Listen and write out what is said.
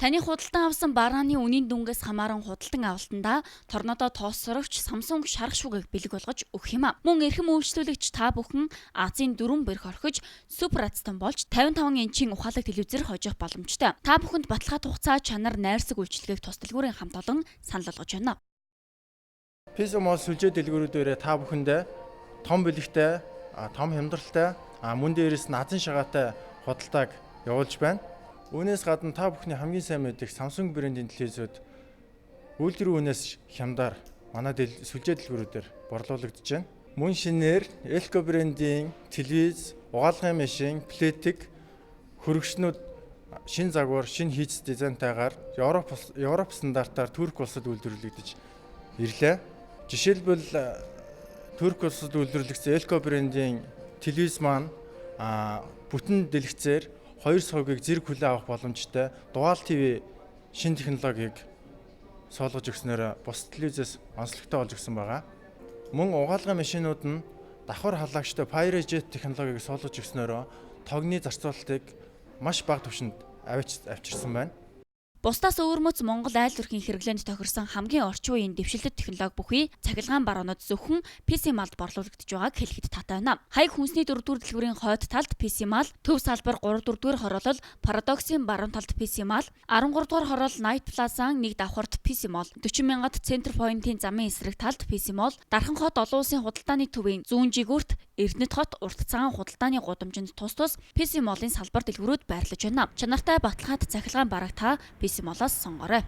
Таны худалдан авсан барааны үнийн дүнгээс хамааран худалдан авалтандаа Торнадо тоосорогч Samsung шарх шүгээг бэлэг болгож өгөх юм а. Мөн эрхэм үйлчлүүлэгч та бүхэн Азийн дөрвөн бэрх орхиж супер азтан болж 55 инчийн ухаалаг телевизээр хожих боломжтой. Та бүхэнд баталгаа хугацаа, чанар, найрсаг үйлчилгээг тус дэлгүүрийн хамт олон санал болгож байна. PC Mall сүлжээ дэлгүүрүүдээрээ та бүхэндээ том бэлэгтэй, том хямдралтай, мөн дээрээс нь азын шагаатай худалдааг явуулж байна. Үүнээс гадна та бүхний хамгийн сайн мэдэх Samsung брендийн телевизүүд үйлдвэрийн үнээс хямдаар манай сүлжээ дэлгүүрүүдээр борлуулагдаж байна. Мөн шинээр Elco брендийн телевиз, угаалгын машин, плетик, хөргөчнүүд шинэ загвар, шинэ хийц дизайнтайгаар Европ стандартаар Турк улсад үйлдвэрлэгдэж ирлээ. Жишээлбэл, Турк улсад үйлдвэрлэгдсэн Elco брендийн телевиз маань бүтэн дэлгэцээр хоёр сувгийг зэрэг хүлээн авах боломжтой Dual TV шинэ технологиг суулгаж өгснөөр бусад телевизээс онцлогтой болж өгсөн байгаа. Мөн угаалгын машинууд нь давхар халаагчтай Pyrojet технологиг суулгаж өгснөөрөө тогны зарцуулалтыг маш бага түвшинд авчирсан байна. Бусдаас өвөрмөц Монгол айл өрхийн хэрэглээнд тохирсон хамгийн орчин үеийн дэвшилтэт технологи бүхий цахилгаан бараанууд зөвхөн PC Mall-д борлуулагдаж байгааг хэлэхэд таатай байна. Хаяг хүнсний 4-р дэлгүүрийн хойд талд PC Mall, Төв салбар 3-4-р хороолол Парадоксын баруун талд PC Mall, 13-р хороолол Night Plaza-н нэг давхарт PC Mall, 40 мянгад Center Point-ийн замын эсрэг талд PC Mall, Дархан хот олон улсын худалдааны төвийн зүүн жигүүрт, Эрдэнэт хот урт цагаан худалдааны гудамжинд тус тус PC Mall-ын салбар дэлгүүрүүд байрлаж байна. Чанартай баталгаатай цахилгаан барааг та PC Mall-оос сонгоорой.